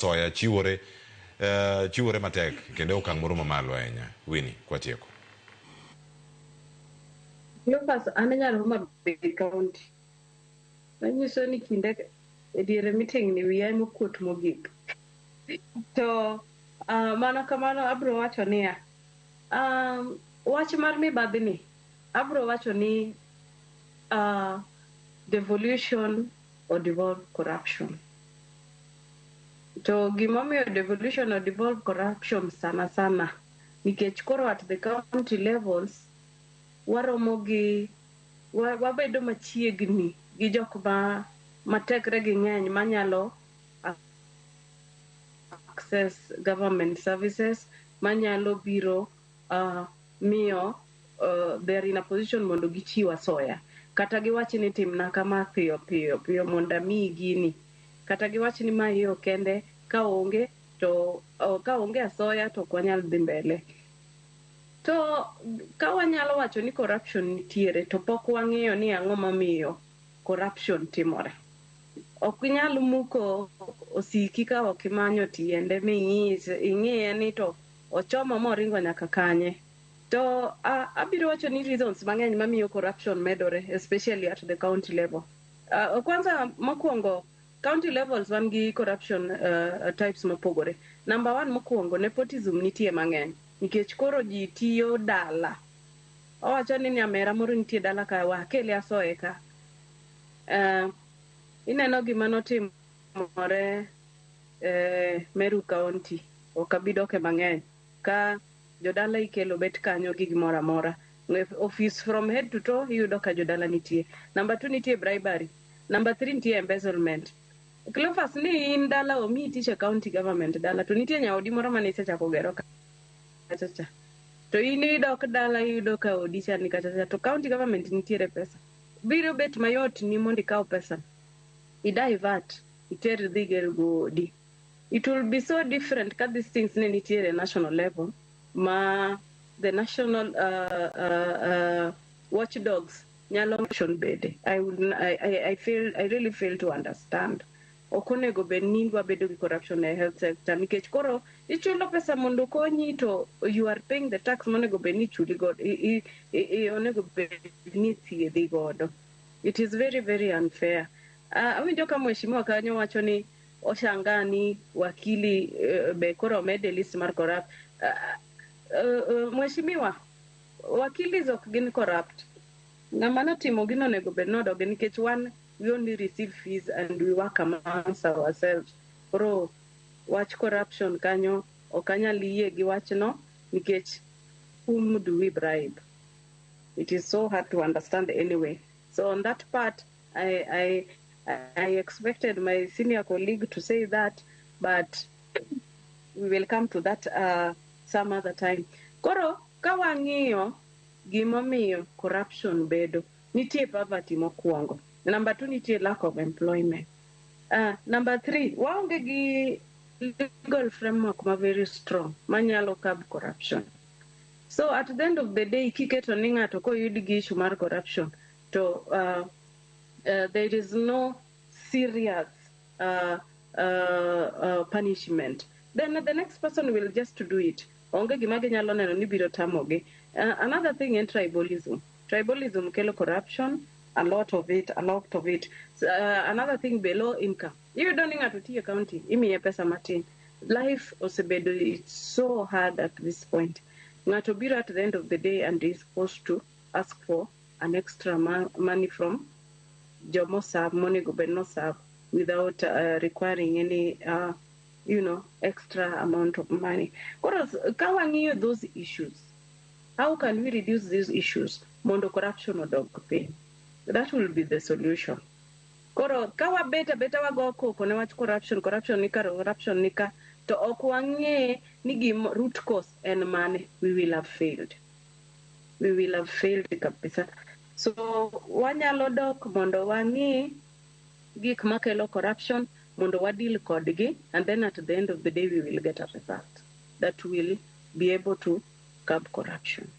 Soya chiwore chiwore matek kendo e okang' moro mamalo ahinya. Winnie, kwatieko. Cleophas, an nyar Homa Bay County. Manyiso ni kinde e diere meeting ni wiya ema okuot mogik. To mano kamano abro wacho niya, wach mar mibadhi ni abro wacho ni devolution or devolve corruption. To gimomiyo devolution or devolve corruption sana sana nikech koro at the county levels waromo gi wabedo machiegni gi jok ma matekre gi ng'eny manyalo access government services, manyalo biro miyo they are in a position mondo gichiw asoya, kata giwach ni timna kama piyo piyo piyo mondo amiyi gini, kata giwach ni ma iyo kende ka onge to ka onge asoya to ok wanyal dhi mbele. To ka wanyalo wacho ni corruption nitiere, to pok wang'iyo ni ang'o mamiyo corruption timore. Ok inyal muko osiki ka ok imanyo tiende ming'iye ni to ochomo moringo nyaka kanye. To abiro wacho ni reasons mang'eny mamiyo corruption medore, especially at the county level. Kwanza mokwongo, county levels wan gi corruption types mopogore. Number one, mokwongo, nepotism nitie mang'eny nikech koro ji tiyo dala. Owacho ni nyamera moro nitie dala ka, wakele asoye ka. Ineno gima notimore Meru County, ok abi doke mang'eny, ka jodala ikelo bet kanyo gi gimoro amora. Office from head to toe iyudo ka jodala nitie. Number two, nitie bribery. Number three, nitie embezzlement. Cleophas, ni in dala omiyi tich e county government dala, to nitie nyaodi moro mane isechako gero kacha cha. To in idok dala, iyudo ka odi cha ni kacha cha, to county government nitiere pesa. Biro bet mayot ni mondo ikaw pesa. I divert, iter dhi ger go odi. It will be so different ka these things ne nitiere national level ma the national watchdogs nyalo action bede. I, would, I, feel, I really fail to understand. Ok onego bed ni wabedo gi corruption e health sector nikech koro ichulo pesa mondo okonyi, to you are paying the tax monego bed ni ichuli godo, onego bed ni ithiedhi godo. It is very, very unfair. Awinjo ka mheshimiwa kanyo wacho ni oshangaa ni wakili be koro omed e list mar corrupt. Mheshimiwa, wakilis ok gin corrupt. Ng'ama notimo gino onego bed nodoge nikech wan we only receive fees and we work amongst ourselves. Koro wach corruption kanyo ok anyal yie gi wachno nikech whom do we bribe? It is so hard to understand anyway. So on that part, I expected my senior colleague to say that, but we will come to that some other time. Koro ka wang'iyo gimomiyo corruption bedo, nitie poverty mokwongo. Number two, nitie lack of employment. Number three, waonge gi legal framework ma very strong manyalo curb corruption. So at the end of the day, kiketo ni ng'ato koyud gi issue mar corruption, to there is no serious punishment, then the next person will just do it. Onge gima ginyalo neno ni biro tamogi. Another thing en tribalism. Tribalism kelo corruption, a lot of it, a lot of it. So, another thing be low income. Iyudo ni ng'ato tiyo e county, imiye pesa matin. Life osebedo, it's so hard at this point. Ng'ato biro at the end of the day and is supposed to ask for an extra money from jomo serve, monego bed no serve without requiring any extra amount of money. Koro ka wang'iyo those issues, how can we reduce these issues mondo corruption odog piny? That will be the solution. Koro ka wabet abeta wago koko ne wach corruption, corruption nika, corruption nika, to ok wang'e ni gim root cause en mane, we will have failed. We will have failed kabisa. So wanyalo dok mondo wang'i gik makelo corruption mondo wadeal kodgi, and then at the end of the day we will get a result that will be able to curb corruption.